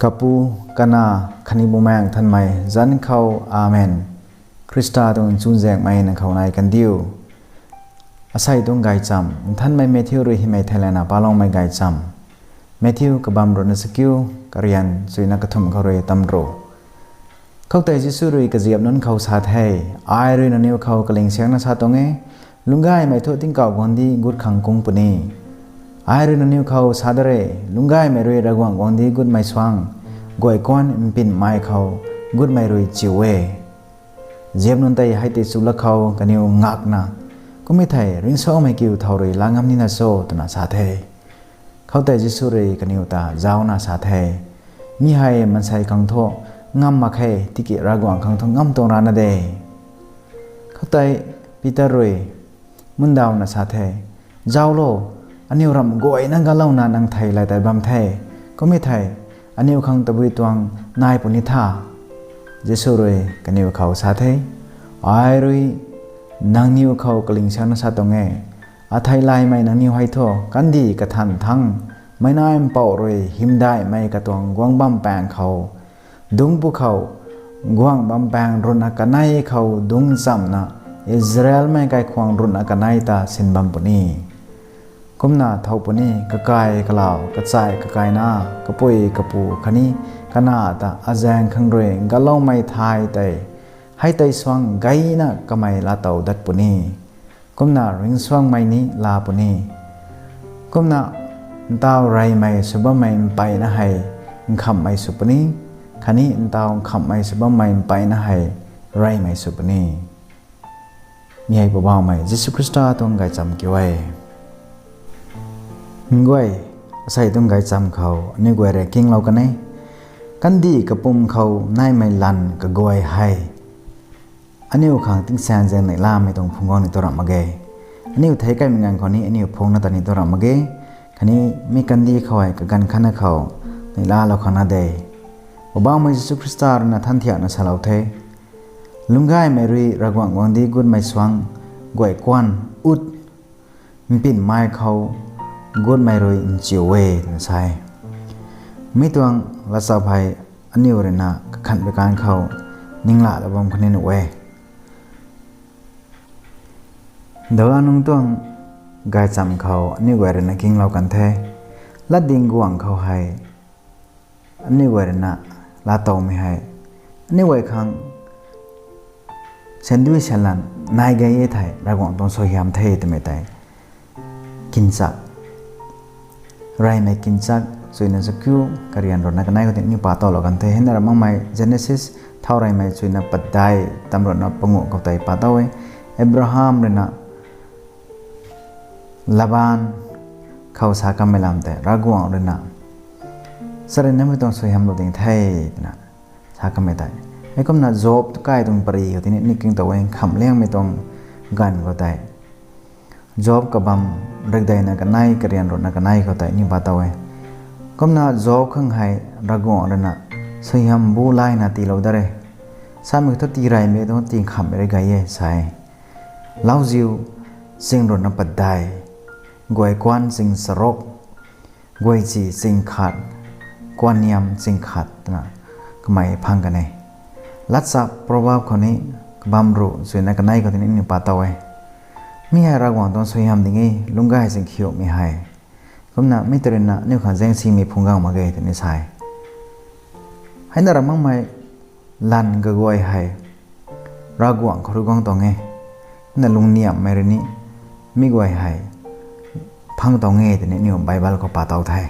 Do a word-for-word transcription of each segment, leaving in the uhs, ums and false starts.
Kapu, Kanac khatni Bumaengh Nthanmei zanc khou, Amen. Khrista tuang chuzaenghmei nang khou nai kandiu. Asei tuang gaychamv Nthanmei Matthew rui hymei theilayna paloumei gaychamv. Matthew kabamv ruhna chakiu, karian chuina kathumh khou rui tamru. Khoutei Jisu rui kaziap nunc khou sa the, Ai rui nangniw khou kaling siangna sa tuang e, lungcgaymei thu tingkauh guangcdic gut khang kung puni. Ai rui nangniw khou sa de re, lungcgaymei rui Ravguangc guangcdic gutmei suang, guay kuanc mpinmei khou gutmei rui chiu e. Ziap nunc tei hei tei chu lak khou kaniw ngakna, kummei thei ringcsuangmei kiu thow rui la ngam nina cho, twna sa the. Khoutei Jisu rui kaniw ta zaucna sa the, Mi hei maansei khang thu ngam mak khe, tiki Ravguangc khang thu ngam tuang rana de. Khoutei Peter rui mundawna sa the, Zauc lo, aniw ramh guayna galouna nang thei lay tei bam the, kummei thei aniw khang tabui tuang nai puni tha. Jisu rui kaniw khou sa the, Ai rui nangniw khou kaling siangna sa tuang e, athei laymei nangniw hei thu kandih kathan thangc, Meic Nac Mpouh rui hymdaihmei katuang guang bam paeng khou, dungc pu khou, guang bam paeng ruhna kanei khou dungc chamvna, Israelmei kaikhwang ruhna kanei ta sin bam puni. Kumna thow puni, kakai kalau, kachai kakaina, kapui kapu khatni kanac ta azaeng khang rui galoumei thay tei, hei tei suang gayna kamei laatow dat puni. Kumna ringcsuangmei ni laa puni. Kumna ntaw reymei sw bammei mpeyna hei nkhamhmei sw puni, khatni ntaw nkhamhmei sw bammei mpeyna hei reymei sw puni. Mi hei Poubauhmei Jisu Khrista tuang gaychamv kiu e. Nguay, asei tuang gaychamv khou aniw guay rui kinglou kan e. Kandih kapwm khou naimei lanv kaguay hei aniw khang tingsaengzaeng neihlamei tuang phungc guang ni tu ramh mak ge. Aniw theic kaimei nganv khou ni aniw phungna ta ni tu ramh mak ge. Khatni mi kandih khou hei kaganv khatna khou neihlalou khang na de. Poubauhmei Jisu Khrista ruina than thiakna salou the, Lungcgaymei rui Ravguangc guangcdic gutmei suang, guay kuanc ut mpinmei khou gutmei rui nchiu e, twna sa e. Mi tuang latchap hei aniw ruina kakhan pui kan khou ninglalou bam khatni nuh e. Dala nungc tuang gaychamv khou aniw guay ruina kinglou kan the. Latdyng guangc khou hei aniw guay ruina laatowmei hei aniw guay khang sandui salan nai gay e thei Ravguangc tuang suaihiam the twmei tei kinchak, reymei kinchak, chuina chakiu, karian ruhna kanei khou tei aniw pa towlou kan the. Heina ra makmei Genesis thau reymei chuina padeih tam ruhna panguh khou tei pa tow e. Abraham ruina Laban khou sa kanmei lam tei Ravguangc ruina charynmei tuang suaihiamlou ding the twna sa kanmei tei. Heikumna Job tu kai tuang pary khou tini ni king tow e, nkhamhliangmei tuang ganv khou tei. Job kabamv rikdeina kanei, karian ruhna kanei khou tei aniw pa tow e. Kumna Job khang hei Ravguangc ruina suaihiam bu layna tiilou da re. Samei thu tii reymei tuang tii nkhamhmei rui gay e sa e. Lauziu ching ruhna padeih, guay kuanc ching charuk, guay chi ching khat, kuanniam ching khat twna kamei phang kan e. Latchap Proverb khou ni kabamv ruh chuina kanei khou tini aniw pa tow e. Mi hei Ravguangc tuang suaihiam ding e, lungcgay ching khiumei hei. Kumna mi tei ruina aniw khang zaengsimei phungc guang mak ge twni sa e. Heina ra makmei lanv kaguay hei Ravguangc khou rui guang tuang e. Kumna lungniamhmei rui ni mi guay hei phang tuang e twni aniw Bible khou pa tow the.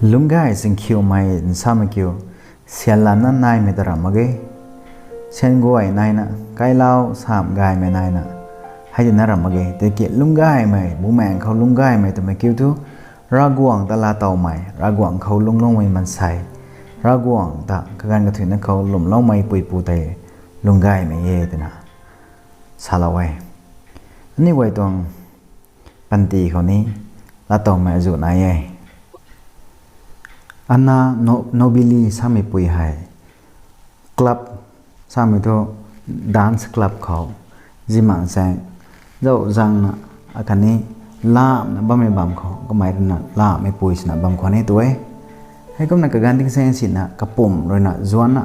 Lungcgay ching khiumei nsamei kiu, syan lanna naimei ta ramh mak ge. Syan guay naina, kailau samh gaymei naina, hei tina ramh mak ge. Tiki lungcgaymei, bumaengc khou lungcgaymei twmei kiu thu, Ravguangc ta laatowmei, Ravguangc khou lungcloumei maansei, Ravguangc ta kaganv kathuicna khou lwmloumei puipu tei lungcgaymei e twna salou e. Aniw guay tuang panty khou ni laatowmei azuh nai e. Anna No-, Nobili samei pui hei club, samei thu dance club khou zimaeng chaeng zauc zaengna akhatni lamhna bammei bam khou kamei ruina lamhmei pui swna bam khwan e tu e. Heikumna kaganv tingsaeng sina kapumc ruina zuanna,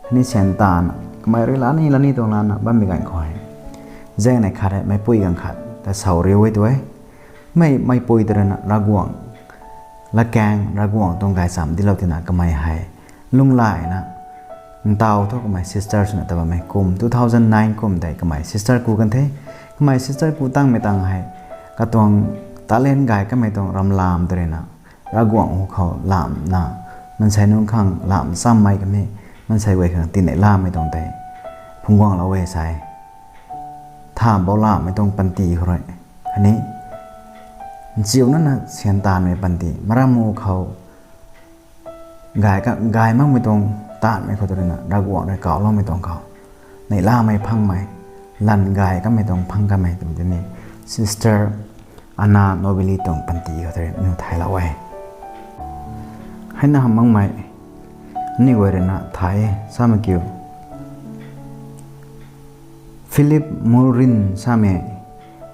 khatni syan tana kamei rui lani lani tuang lana bammei ganv khou hei, zaengnei khat hei meicpui ganv khat ta saw riu e tu e. Mei meicpui ta ruina Ravguangc latkaeng, Ravguangc tuang gaychamv dinclou tina kamei hei lunghlaina ntaw thu kamei sister swna ta bammei kum two thousand nine kum tei kamei sister ku kan the. Kamei sister ku tangmei tang hei katuang talent gay kamei tuang ramlam ta ruina Ravguangc hu khou lamhna, maansei nunc khang lamh chammei khatni maansei guay khang tinei lamei tuang tei phungc guanglou e sa e. Tha bou lamhmei tuang panty khou rui, khatni nchiuna na syan taanvmei panty, maram u khou gay ka, gay makmei tuang taanvmei khou tu ruina Ravguangc rui kawloumei tuang khou neihlamei phangmei, lan gay kamei tuang phang kamei twmei tini Sister Anna Nobilis tuang panty khou tu rui nu thaylou e. Heina hamh makmei, aniw guay ruina thay e, samei kiu, Philip Mulryne samei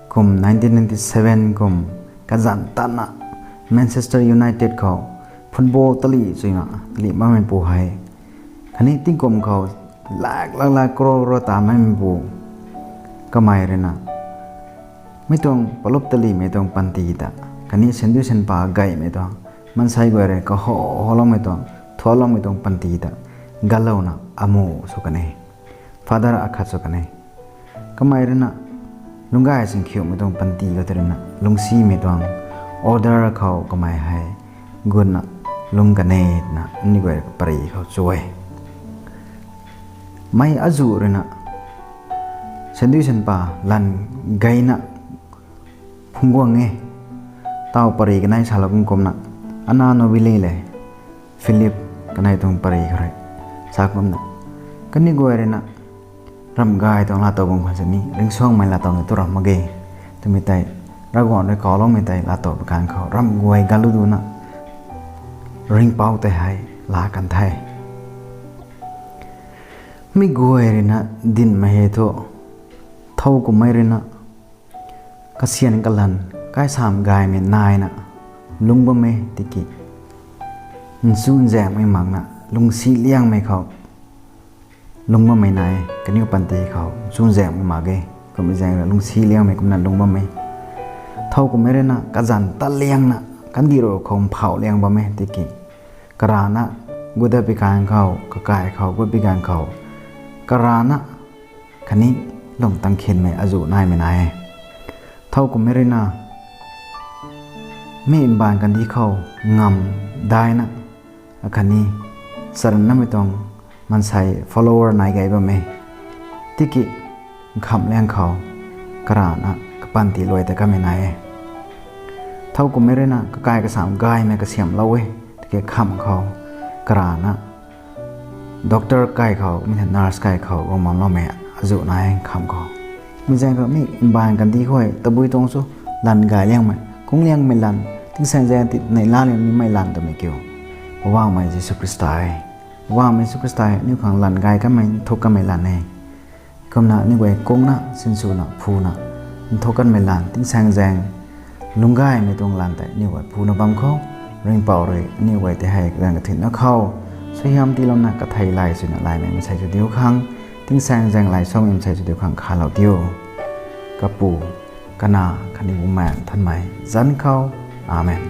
kum nineteen ninety-seven kum kazanc tatna Manchester United khou football tali chuina tali makmeipu hei, khatni tingkum khou lak lak lak crore crore ta makmeipu, kamei ruina mi tuang palup talimei tuang panty ta, khatni sandui sanpa gaymei tuang, maansei guay rui kaho holoumei tuang, thualoumei tuang panty ta ganlouna amu sw kan e. Father akhat sw kan e. Kamei ruina lungcgay singkhiumei tuang panty khou tu ruina lungcsimei tuang order khou kamei hei gutna lungc kan e twna aniw guay pary khou chu e. Mei azuh ruina sandui sanpa lan gayna phungc guang e. Taw pary kanei salou kum kumna, Anna Nobilis le Philip kanei tuang pary khou rui sa kumna, kaniw guay ruina ramh gay tuang laatow bam khwan sini ringcsuangmei laatow ni tu ram mak ge twmei tei, Ravguangc rui kawloumei tei laatow pwkhou ramh guay galu duna ringhpouc tei hei laa kan the. Mi guay ruina dinhmei hei thu, thow kummei ruina kasyan kalan, kaisamh gaymei naina lungc bam e tiki, nchunzaenghmei makna lungcsi liangmei khou lungc bammei nai e. Kaniw panty khou nchunzaenghmei mak ge, kummei zaeng rui lungcsi liangmei kumna lungc bam e. Thow kummei ruina kazanc tat liangna kandih ru khou mphauh liang bam e tiki, karana gutdat pi ganv khou, kakai khou gut pi ganv khou, karana khatni lung tang khinmei azuh naimei nai e. Thow kummei ruina mi mbaanv kandih khou ngamv daina, akhatni charannamei tuang maansei follower nai gay bam e tiki, nkhamh liang khou karana kapanty luai ta kamei nai e. Thow kummei ruina kakai kasamh gaymei kasiamhlou e tiki, nkhamh khou karana doctor kai khou, mi nurse kai khou guang bamloumei azuh nai e nkhamh khou. Mi zaeng khou mi mbaanv kandih khou tabui tuang chu lan gay liangmei, kung liangmei lan, tingsaengzaeng ti neihla liang nimei lan twmei kiu, Poubauhmei Jisu Khrista e. Poubauhmei Jisu Khrista e, aniw khang lan gay kanmei, nthuk kanmei lan e. Kumna aniw guay kungna sinswna phuna nthuk kanmei lan, tingsaengzaeng lungcgaymei tuang lan tei aniw guay phuna bam khou, Ringhpouc rui aniw guay tei hei kaganv kathuicna khou suaihiam tiilouna kathei lay swna laymei mansei sw diu khang, tingsaengzaeng lay samei mansei sw diu khang khalou diu. Kapu, Kanac khatni Bumaengh Nthanmei zanc khou. Amen.